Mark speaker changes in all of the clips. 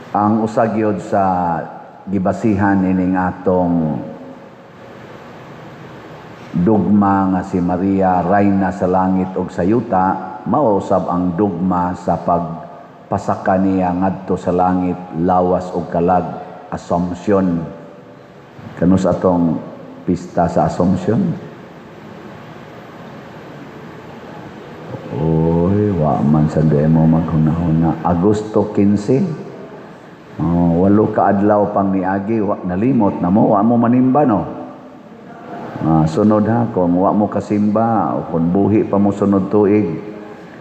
Speaker 1: Ang usa gyud sa gibasihan ining atong dugma nga si Maria rayna sa langit ug sa yuta, mao usab ang dugma sa pagpasaka niya ngadto sa langit lawas ug kalag, Assumption. Kanus atong pista sa Assumption? Oy, wa man sa mo maghunahuna. Agosto 15. Oh, 8 ka adlaw pang niagi, wa, nalimot na mo, wa mo manimba, no? Sunod ha, kung wa mo kasimba o kung buhi pa mo sunod tuig,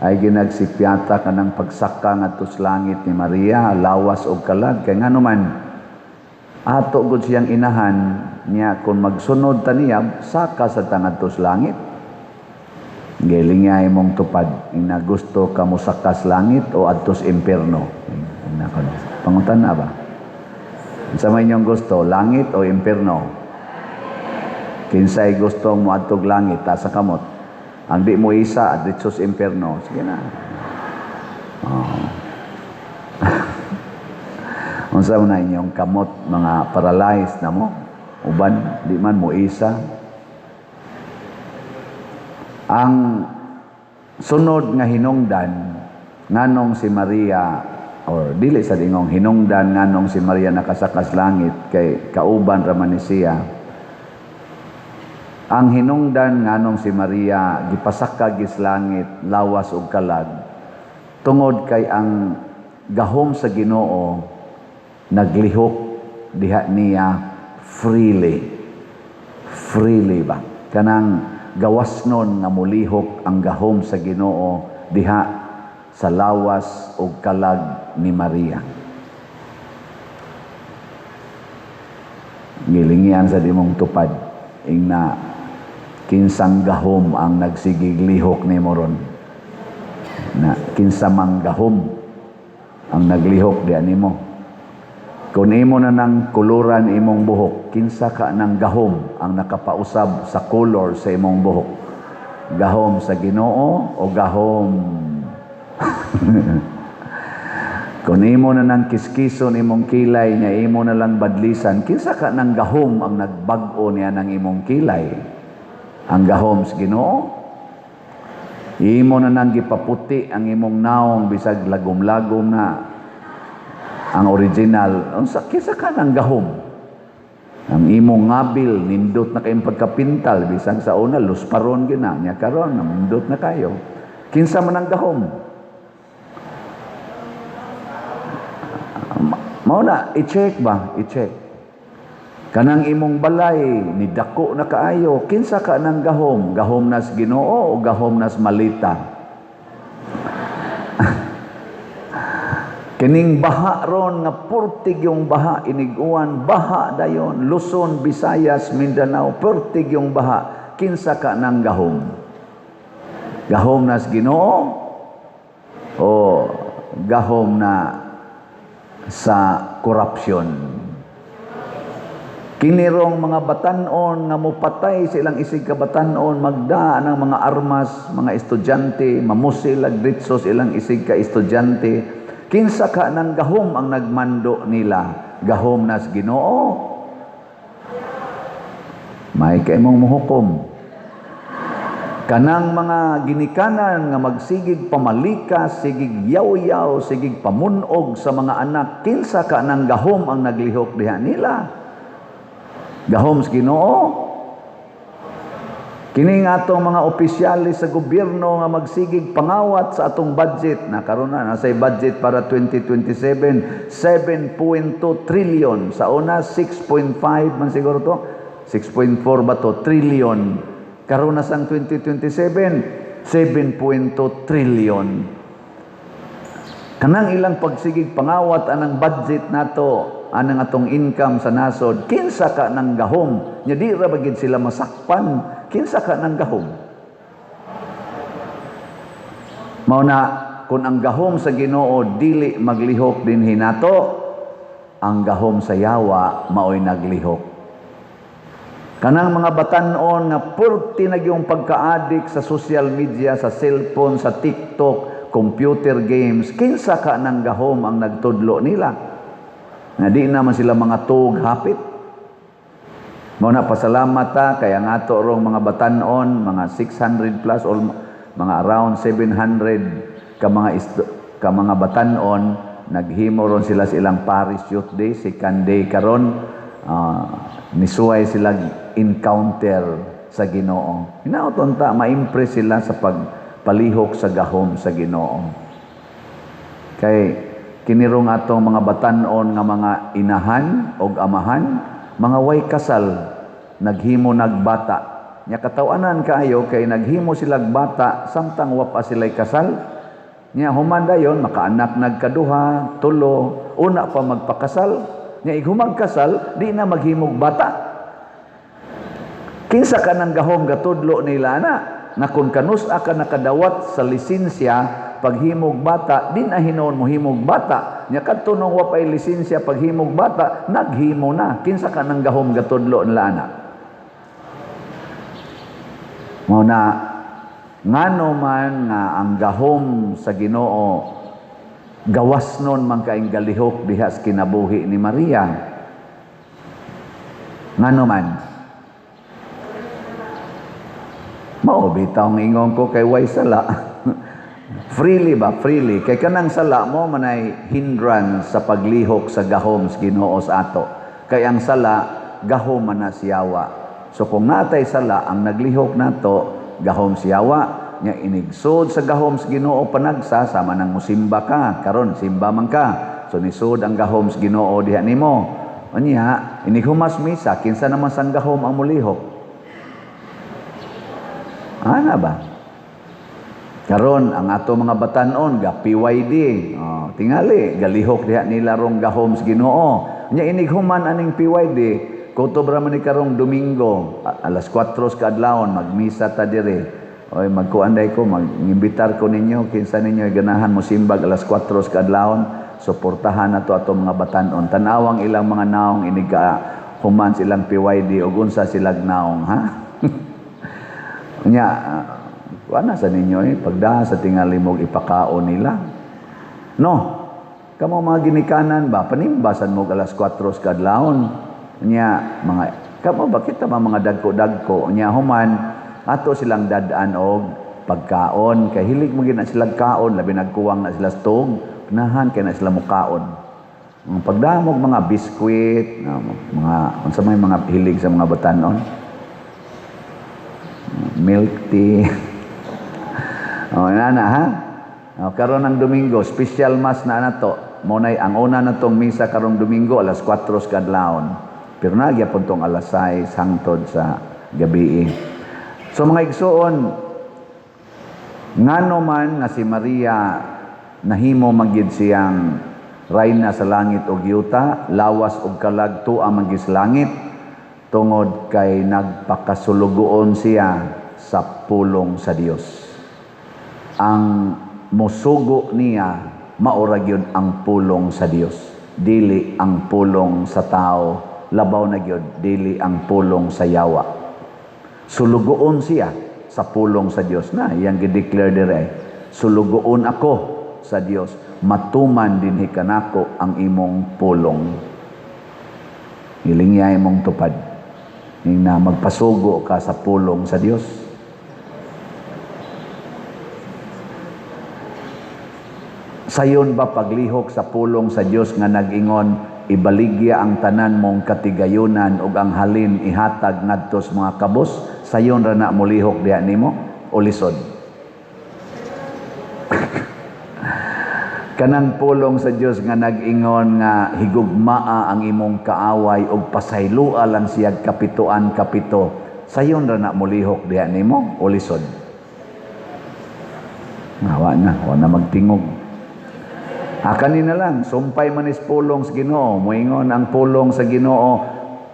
Speaker 1: ay ginagsipyata ka ng pagsaka ngadto sa langit ni Maria, lawas og kalag. Kay ngano man, ato gud siyang inahan niya, kung magsunod ta niya, saka sa ngadto sa langit. Giling imong tupad, ina gusto ka mo saka sa langit o adto sa impierno? Ina ko. Pangutan na ba? Sa may inyong gusto, langit o impierno? Kinsay gustong moadtog langit, taas sa kamot. Ang di mo isa, adto sa impierno. Sige na. Oh. Unsa man na inyong kamot, mga paralyzed na mo? Uban, di man mo isa. Ang sunod nga hinungdan nganong si Maria, or dili sa dingong hinungdan nganong si Maria nakasakas langit, kay kauban ra man ni siya. Ang hinungdan nganong si Maria gipasaka gis langit lawas ug kalag, tungod kay ang gahom sa Ginoo naglihok diha niya freely. Freely ba? Kanang gawas nun nga mulihok ang gahom sa Ginoo diha sa lawas ug kalag ni Maria. Gilingian sa dimong tupad ingna kinsang gahom ang nagsigig lihok nimo ron. Na kinsa mang gahom ang naglihok diha nimo. Kung imo na nang kuluran imong buhok, kinsa ka nang gahom ang nakapausab sa color sa imong buhok? Gahom sa Ginoo o gahom? Kung imo na nang kiskison imong kilay niya, imo na lang badlisan, kinsa ka nang gahom ang nagbag-o niya ng imong kilay? Ang gahom sa Ginoo? Imo na nang gipaputi ang imong naong bisag lagom-lagom na ang original. Unsa, kinsa ka nang gahom? Ang imong ngabil nindot na kayong pagkapintal bisan sa una lusparon gina nya, karon nindot na kayo. Kinsa man ang gahom? Mao na i-check ba? I-check. Kanang imong balay ni dako na kaayo, kinsa ka nang gahom? Gahom nas Ginoo o gahom nas malita? Kining baha ron nga purtig yung baha, iniguan baha dayon, Luzon, Visayas, Mindanao, purtig yung baha, kinsa ka nang gahom? Gahom nas Ginoo o gahom na sa korupsyon? Kinirong mga batanon nga mopatay sa ilang isig ka batanon, magda ng mga armas, mga estudyante, mamusil ag ditso sa ilang isig ka estudyante, kinsa ka nang gahom ang nagmando nila? Gahom nas Ginoo? May kay mong muhukom. Kanang mga ginikanan nga magsigig pamalikas, sigig yaw-yaw, sigig pamunog sa mga anak, kinsa ka nang gahom ang naglihok diha nila? Gahom sa Ginoo? Kini nga atong mga opisyalis sa gobyerno nga magsigig pangawat sa atong budget na karon na nasay budget para 2027, 7.2 trillion. Sa una 6.5 man siguro to, 6.4 ba to trillion. Karon na sang 2027, 7.2 trillion. Kanang ilang pagsigig pangawat anang budget nato, anang atong income sa nasod, kinsa ka nang gahom? Nya di ra ba gid sila masakpan? Kinsa ka nang gahom? Mao na kung ang gahom sa Ginoo dili maglihok dinhi nato, ang gahom sa yawa maoy naglihok. Kanang mga batan-on nga purti na gyung pagka-addict sa social media, sa cellphone, sa TikTok, computer games, kinsa ka nang gahom ang nagtudlo nila? Nga di naman sila mga tug hapit. Mao na pasalamat ta kay ang ato rong mga batanon, mga 600 plus or mga around 700 ka mga batanon, naghimo ron sila sa ilang Parish Youth Day, second day karon, nisuway sila encounter sa Ginoo. Hinaot unta ma-impress sila sa pagpalihok sa gahom sa Ginoo. Kay kinirong atong mga batanon nga mga inahan og amahan, mga way kasal, naghimo nagbata. Nya katawanan kaayo kay naghimo silag bata samtang wa pa sila'y kasal. Nya human dayon makaanak nagkaduha, tulo, una pa magpakasal. Nya ig kasal, di na maghimog bata. Kinsa ka nang gahom gatudlo nila na nga kung kanus-a ka nakadawat sa lisensya paghimog bata, di na hinuon mo himog bata. Nya kadto nung wa pay lisensya paghimog bata, naghimo na. Kinsa ka nang gahom gatudlo nila ana? Mao na ngano man nga ang gahom sa Ginoo gawas nun man kaing galihok diha sa kinabuhi ni Maria. Ngano man? Mao bitaw ang ingon ko kay way sala. Freely ba? Freely. Kay kanang sala mo manay hindrance sa paglihok sa gahom sa Ginoo sa ato. Kay ang sala gahom man na siyawa. So kung natay sala, ang naglihok nato gahom siyawa. Nya inigsod sa gahom sa Ginoo panagsa sama nang musimba ka, karon simba man ka. So nisod ang gahom sa Ginoo diha nimo. Unya inighumas misa, kinsa naman sang gahom ang mulihok? Ana ba? Karon ang ato mga batanon ga PYD, oh, tingali galihok diha nila rong gahom sa Ginoo. Nya inighuman aning PYD, kutob ra man ni karong Domingo, alas 4 sa kaadlawon magmisa ta dire. Oy, magkuan day ko, mag-imbitar ko ninyo, kinsa ninyo ganahan mo simbag alas 4 sa kaadlawon, suportahan nato ato mga batanon. Tanawang ilang mga naong inig ka human silang PYD ug unsa silag naong, ha? Nya wala sa ninyo eh, pagda sa tingali mong ipakaon nila. No, kamo mga ginikanan ba, panimbasan mo alas 4 sa kadlawon. Nya, mga, kamo ba kita ba mga dagko-dagko, nya human, ato silang dadaan og pagkaon. Kay hilig mo gina silang kaon, labi nagkuwang na sila stog, nahan kay na sila mukaon. Ang pagdamog mga biskwit, mga, unsa may mga hilig sa mga batanon? Milk tea. Oh, nana ha? Oh, karon ang Domingo, special mass na nato. Mo nay ang una natong misa karong Domingo alas 4 sa kadlawon. Pero nagyapon tong alas 6 hangtod sa gabi. So mga igsuon, ngano man nga si Maria nahimo magyud siyang rayna sa langit ug yuta, lawas ug kalag tua man gyud sa langit, tungod kay nagpakasulugoon siya sa pulong sa Dios. Ang musugo niya maura gyud ang pulong sa Dios, dili ang pulong sa tao, labaw na gyud dili ang pulong sa yawa. Sulugoon siya sa pulong sa Dios na iyang gi-declare dire, sulugoon ako sa Dios, matuman dinhi kanako ang imong pulong. Hilingya imong tupad ning na magpasugo ka sa pulong sa Dios. Sayon ba paglihok sa pulong sa Dios nga nag-ingon, ibaligya ang tanan mong katigayunan ug ang halin ihatag ngadto sa mga kabos, sayon ra na molihok diha nimo o lisod? Kanang pulong sa Dios nga nag-ingon nga higugmaa ang imong kaaway ug pasayloa lang siyag kapituan kapito, sayon ra na molihok diha nimo o lisod? Wa na, wa na magtingog. Kanina lang, sumpay manis pulong sa Ginoo. Moingon ang pulong sa Ginoo,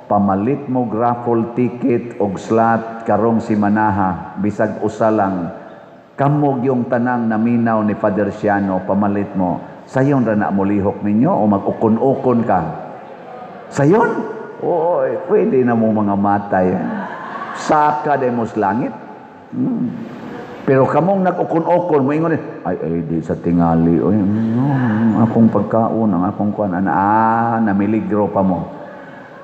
Speaker 1: pamalit mo raffle ticket og slot karong simanaha, bisag usa lang. Kamog yung tanang naminaw ni Father Siano, pamalit mo. Sayon ra na molihok ninyo o mag-ukon-ukon ka? Sayon? Oy, pwede na mo mga matay. Saka demos langit. Pero kamong nag-ukon-ukon, moingon, "Ay, ay, di sa tingali, oy, akong pagkaon, ang akong kuan," ah, namiligro pa mo.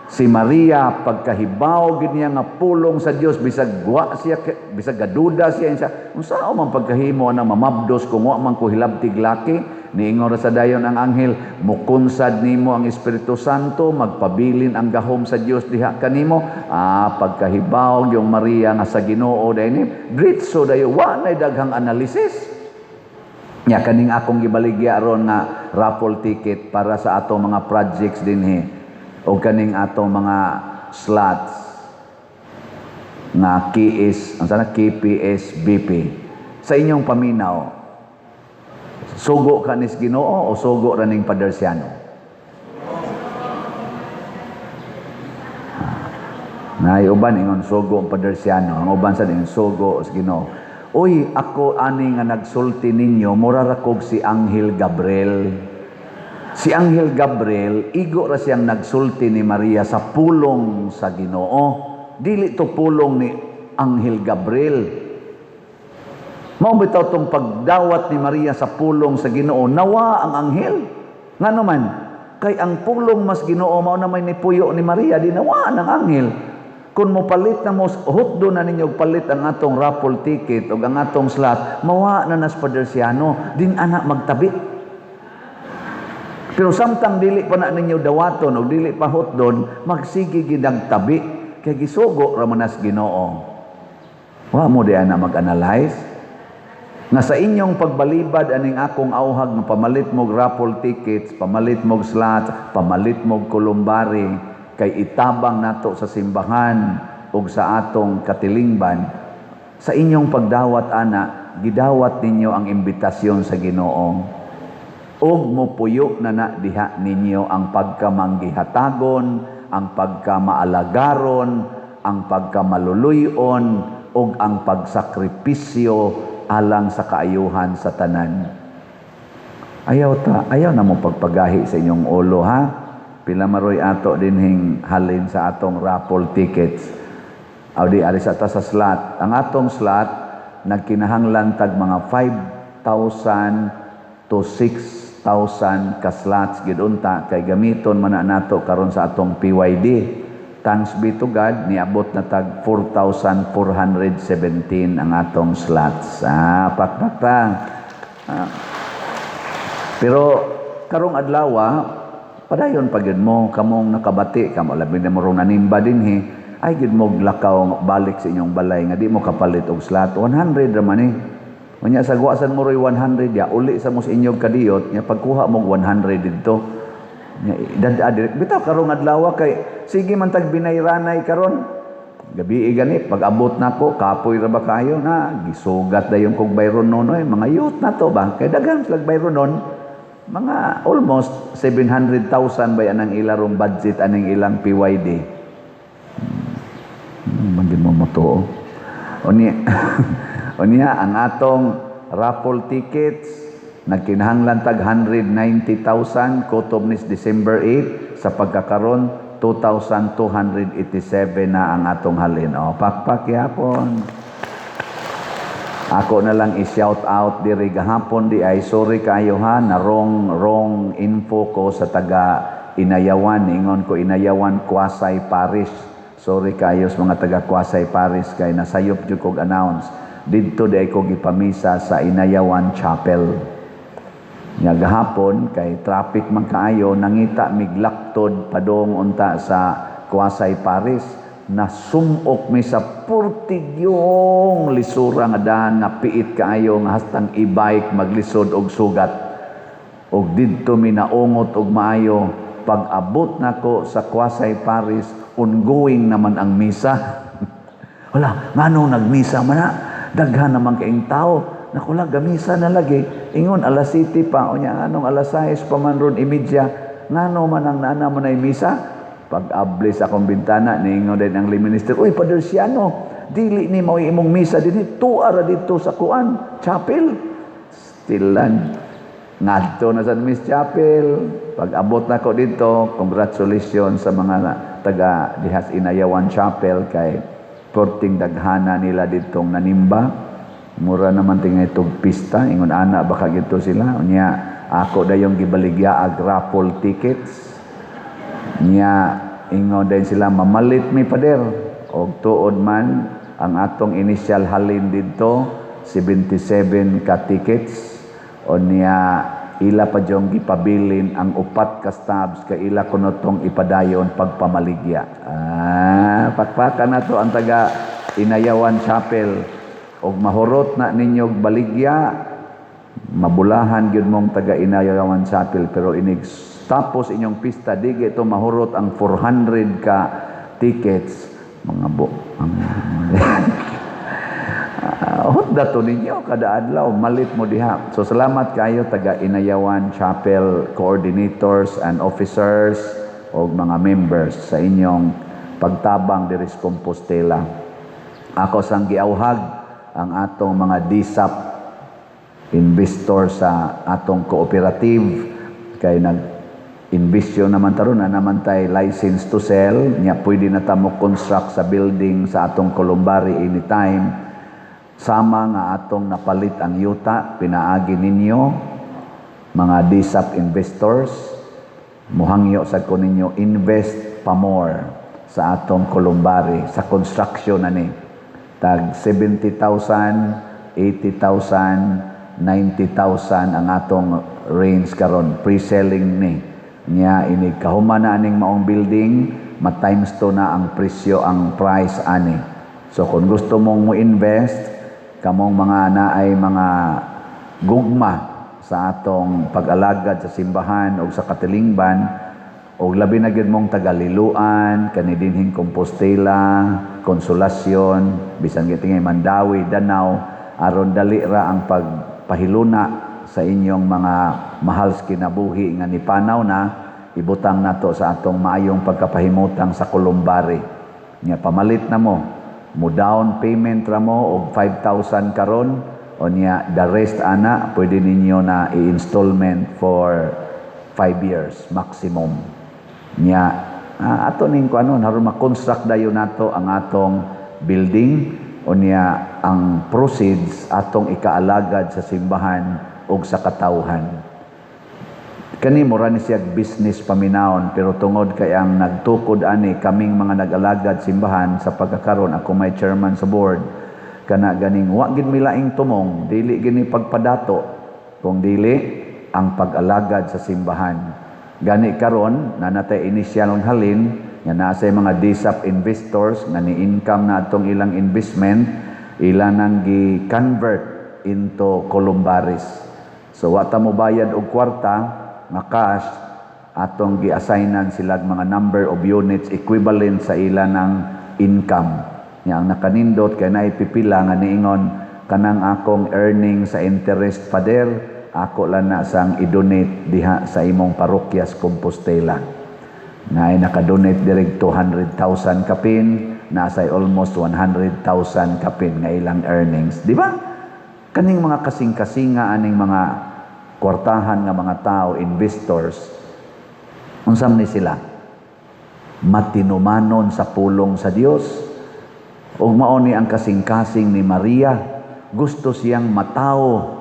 Speaker 1: Si Maria, pagkahibaw gid niya nga pulong sa Dios, bisag wa siya, bisag gaduda siya siya, "Unsa man pagkahimo ana, mamabdos kung wa man ko hilabtig laki?" Niingon ra sa dayon ang anghel, "Mukunsad nimo ang Espiritu Santo, magpabilin ang gahom sa Dios diha kanimo." Ah, pagkahibaw yung Maria nga sa Ginoo dayni, diretso dayo, wa nay daghang analysis. Nya kaning akong gibaligya ron nga raffle ticket para sa atong mga projects dinhi o kaning atong mga slots nga KS, ang sana KPS BP. Sa inyong paminaw, sugo ka nis Ginoo o sugo ra ning Padersiano? Naay uban ingon sugo ang Padersiano, ang uban sa ingon sugo sa Ginoo. Uy, ako ani nga nagsulti ninyo, mura ra kog si Anghel Gabriel. Si Anghel Gabriel, igo ra siyang nagsulti ni Maria sa pulong sa Ginoo. Dili to pulong ni Anghel Gabriel. Mao bitaw tong pagdawat ni Maria sa pulong sa Ginoo, nawa ang anghel. Ngano man, kay ang pulong mas Ginoo mao na may nipuyo ni Maria, di nawa ang anghel. Kung mopalit na mo, hutdo na ninyo palit ang atong raffle ticket o ang atong slot, mawa na nas Padersiano, din anak magtabi. Pero samtang dili pa na ninyo dawaton o dili pa hutdon, magsige gid tabi kay gisugo ra man nas Ginoo. Wa mo di ana mag-analyze nga sa inyong pagbalibad aning akong auhag nga pamalit mog raffle tickets, pamalit mog slot, pamalit mog kolumbari, kay itabang nato sa simbahan ug sa atong katilingban. Sa inyong pagdawat ana, gidawat ninyo ang imbitasyon sa Ginoo ug mopuyo na na diha ninyo ang pagkamanggihatagon, ang pagkamaalagaron, ang pagkamaluluyon ug ang pagsakripisyo alang sa kaayuhan sa tanan. Ayaw ta, ayaw na mo pagpagahi sa inyong ulo, ha. Pila maroy ato dinhing halin sa atong raffle tickets? Aw di ari sa ta sa slot. Ang atong slot nagkinahanglan tag mga 5,000 to 6,000 ka slots gid unta kay gamiton man na nato karon sa atong PYD. Thanks be to God, niabot na tag 4,417 ang atong slots. Ah, pakpak ta. Ah. Pero karong adlaw, padayon pa gyud mo kamong nakabati kamo, labi na mo rong nanimba dinhi, ay gyud mo lakaw balik sa inyong balay nga di mo kapalit og slot. 100 ra man eh. Unya sa guwasan mo roy 100 ya, uli sa mo sa inyong kadiyot nya pagkuha mo 100 didto. Nya dad bitaw karong adlaw kay sige man tag binayranay karon. Gabi gani pag abot nako, kapoy ra ba kayo na gisugat dayon kog bayron noon, mga youth na to ba kay daghan sila bayron noon, mga almost 700,000 ba yan ang ilarong budget aning ilang PYD. Mo mo. Unya, unya ang atong raffle tickets nagkinahanglan tag 190,000 kutob nis December 8. Sa pagkakaron, 2,287 na ang atong halin. O, pakpak yapon. Ako na lang i-shout out diri gahapon di ay, sorry kayo ha, na wrong wrong info ko sa taga Inayawan. Ingon ko Inayawan Quasi Parish. Sorry kayo sa mga taga Quasi Parish kay nasayop jud kog announce. Didto di ay ko gipamisa sa Inayawan Chapel. Nya gahapon kay traffic man kaayo, nangita miglaktod padong unta sa Quasi Parish, nasumok mi sa purtigyong lisura nga daan nga piit kaayo nga hastang e-bike maglisod og sugat. Og didto mi naungot og maayo. Pag abot nako sa Quasi Parish, ongoing naman ang misa. Wala, ngano nagmisa man na? Daghan naman kaing tao. Nakula, gamisa na lagi. Ingon, alas 7 pa. Unya, anong alas 6 pa man ron, imidya. Ngano man ang naana mo na misa? Pag abli sa akong bintana, niingon din ang lay minister, "Uy, Padre Siano, dili ni mao imong misa dinhi, tuara ra dito sa kuan, chapel." Stilan. Ngadto na sa Miss Chapel. Pag abot na ko dito, congratulations sa mga taga dihas Inayawan Chapel kay perting daghana nila ditong nanimba. Mura naman tingay tug pista, ingon ana baka gito sila. Unya ako dayong gibaligya ag raffle tickets. Nya ingon dayon sila, "Mamalit mi, pader." Og tuod man, ang atong initial halin didto 77 ka tickets. Unya ila pa jong gipabilin ang upat ka stubs kay ila kuno tong ipadayon pagpamaligya. Ah, pakpakan nato ang taga Inayawan Chapel og mahurot na ninyo baligya, mabulahan gyud mong taga Inayawan Chapel, pero inig tapos inyong pista, di ito mahurot ang 400 ka tickets, mga bo ang hutda to ninyo kada adlaw malit mo diha. So salamat kayo, taga Inayawan Chapel coordinators and officers og mga members, sa inyong pagtabang diri sa Compostela. Ako sang giawhag ang atong mga DSAP investor sa atong cooperative kay nag imbisyon naman taron na naman tay license to sell nya, pwede na ta mo construct sa building sa atong columbary anytime, sama nga atong napalit ang yuta pinaagi ninyo mga DSAP investors. Muhangyo sad ko ninyo, invest pa more sa atong columbary, sa construction na ni tag 70,000, 80,000, 90,000 ang atong range karon, pre-selling ni. Nya inig kahuman na aning maong building, ma times 2 na ang presyo, ang price ani. So kung gusto mong mo invest, kamong mga naay mga gugma sa atong pag-alagad sa simbahan o sa katilingban, o labi na gyud mong taga-Liloan, kani dinhing Compostela, Consolacion, bisan gyud Mandaue, Danao, aron dali ra ang pagpahiluna sa inyong mga mahal sa kinabuhi nga nipanaw na, ibutang nato sa atong maayong pagkapahimutang sa columbary. Nya pamalit na mo, mo down payment ra mo og 5,000 karon, unya the rest ana pwede ninyo na i-installment for 5 years maximum. Nya ato ning kuano aron ma-construct dayon nato ang atong building, unya ang proceeds atong ikaalagad sa simbahan ug sa katawhan. Kani mura ni siya business paminawon, pero tungod kay ang nagtukod ani kaming mga nag-alagad simbahan sa pagkakaron, ako may chairman sa board, kana ganing wa gid milaing tumong, dili gini pagpadato kung dili ang pag-alagad sa simbahan. Gani karon na natay initial ang halin nga naa say mga DSAP investors nga ni income na atong ilang investment, ila nang gi-convert into columbaries. So wa ta mo bayad og kwarta nga cash, atong gi-assignan sila mga number of units equivalent sa ila ng income. Nya ang nakanindot kay naay pipila nga niingon, "Kanang akong earning sa interest, Father, ako lang na sang i-donate diha sa imong parokya sa Compostela." Naay nakadonate direct 200,000 kapin, nasa almost 100,000 kapin nga ilang earnings. Di ba? Kaning mga kasing-kasinga aning mga kwartahan nga mga tao, investors, unsam ni sila? Matinumanon sa pulong sa Dios. Ug mao ni ang kasing-kasing ni Maria, gusto siyang matawo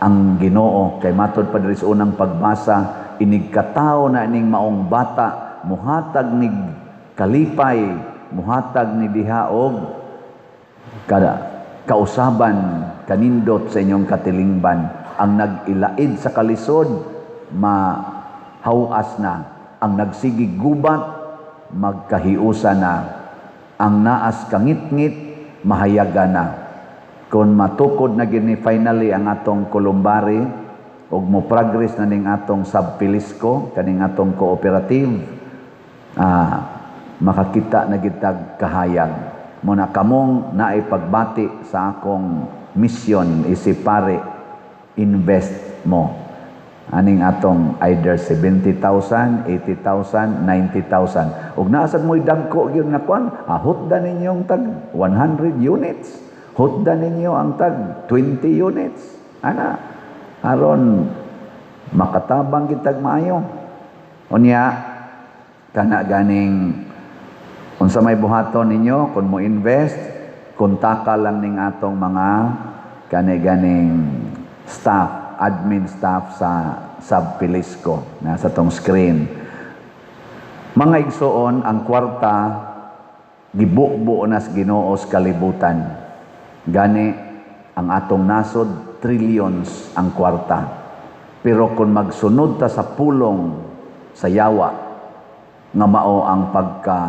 Speaker 1: ang Ginoo kay matod pa diri sa unang pagbasa, inig katawo na ining maong bata, muhatag ni kalipay, muhatag ni diha og kada kausaban kanindot sa inyong katilingban. Ang nag-ilaid sa kalisod, mahawas na. Ang nagsigig gubat, magkahiusa na. Ang naas kangitngit, mahayaga na. Kung matukod na gini finally ang atong columbary ug mo progress na ning atong subpilisco, kaning atong cooperative, makakita na gitag kahayag mo na. Kamong naay pagbati sa akong mission isip pare, invest mo aning atong either 70,000, 80,000, 90,000. Ug naa sad mo'y dagko gyud nga kwan, hutda ninyong tag 100 units. Hutda ninyo ang tag 20 units. Ana, aron makatabang kitag maayo. Unya, kana ganing unsa may buhaton ninyo kung mo invest, Kontaka lang ning atong mga kani ganing staff, admin staff sa Sub Pilisco nasa tong screen. Mga igsoon, ang kwarta gibubo na sa Ginoo sa kalibutan. Gani ang atong nasod, trillions ang kwarta. Pero kung magsunod ta sa pulong sa yawa nga mao ang pagka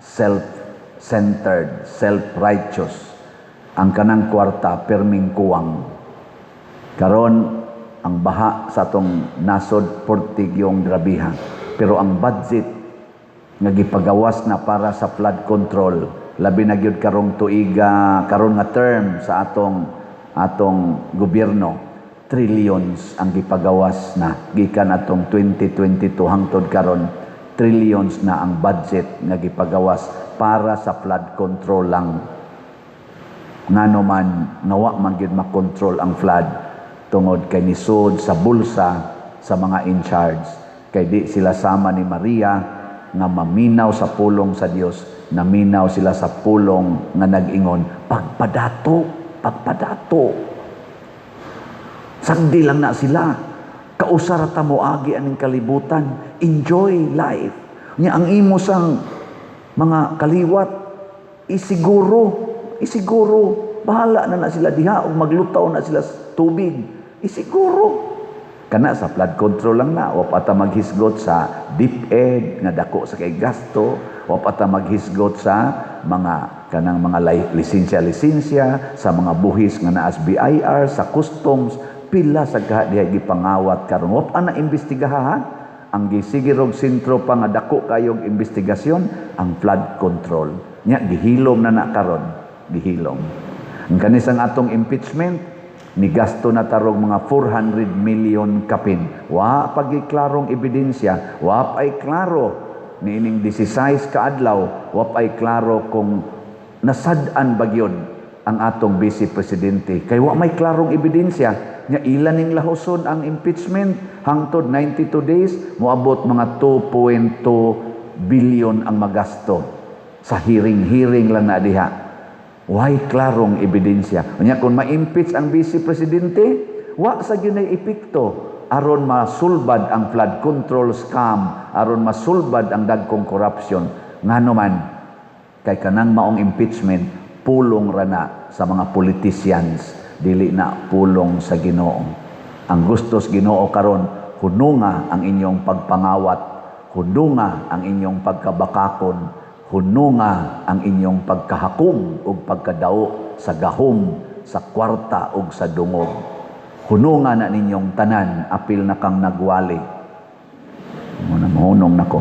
Speaker 1: self-centered, self-righteous, ang kanang kwarta perming kuwang. Karon ang baha sa atong nasod portigyong grabiha. Pero ang budget nga gipagawas na para sa flood control, labi na gyud karong tuiga, karon nga term sa atong atong gobyerno, trillions ang gipagawas na gikan atong 2022 hangtod karon. Trillions na ang budget nga gipagawas para sa flood control lang. Ngano man nga wa man gyud makontrol ang flood? Tungod kay nisod sa bulsa sa mga in charge, kay di sila sama ni Maria nga maminaw sa pulong sa Dios. Naminaw sila sa pulong nga nag-ingon, "Pagpadato, pagpadato." Sagdi lang na sila. Kausara ta moagi aning kalibutan. Enjoy life. Nya ang imo sang mga kaliwat, isiguro, isiguro, bahala na na sila diha ug maglutaw na sila sa tubig. Isiguro. Kana sa flood control lang na, wa pa ta maghisgot sa DepEd nga dako sa kay gasto, wa pa ta maghisgot sa mga kanang mga lisensya-lisensya, sa mga buhis nga naa sa BIR, sa customs, pila sa kaha diha gipangawat karon. Wa pa na imbestigaha, ha? Ang gisige rog sentro pa nga dako kayog investigasyon ang flood control. Nya gihilom na na karon, gihilom. Ang kanisang atong impeachment, ni gasto na tarog mga 400 million kapin. Wa pa'y klarong ebidensya, wa pa'y klaro niining 16 ka adlaw, wa pa'y klaro kung nasad-an ba gyud ang atong vice presidente. Kay wa may klarong ebidensya nya ila ning lahuson ang impeachment hangtod 92 days, moabot mga 2.2 billion ang magasto sa hearing-hearing lang na diha. Way klarong ebidensya. Unya kung ma-impeach ang vice presidente, wa sa gyud epekto aron masulbad ang flood control scam, aron masulbad ang dagkong corruption. Ngano man? Kay kanang maong impeachment, pulong ra na sa mga politicians, dili na pulong sa Ginoo. Ang gustos Ginoo karon, hununga ang inyong pagpangawat, hununga ang inyong pagkabakakon, hununga ang inyong pagkahakom ug pagkadao sa gahom, sa kwarta ug sa dungog. Hununga na ninyong tanan, apil na kang nagwali. Muna mahunong nako.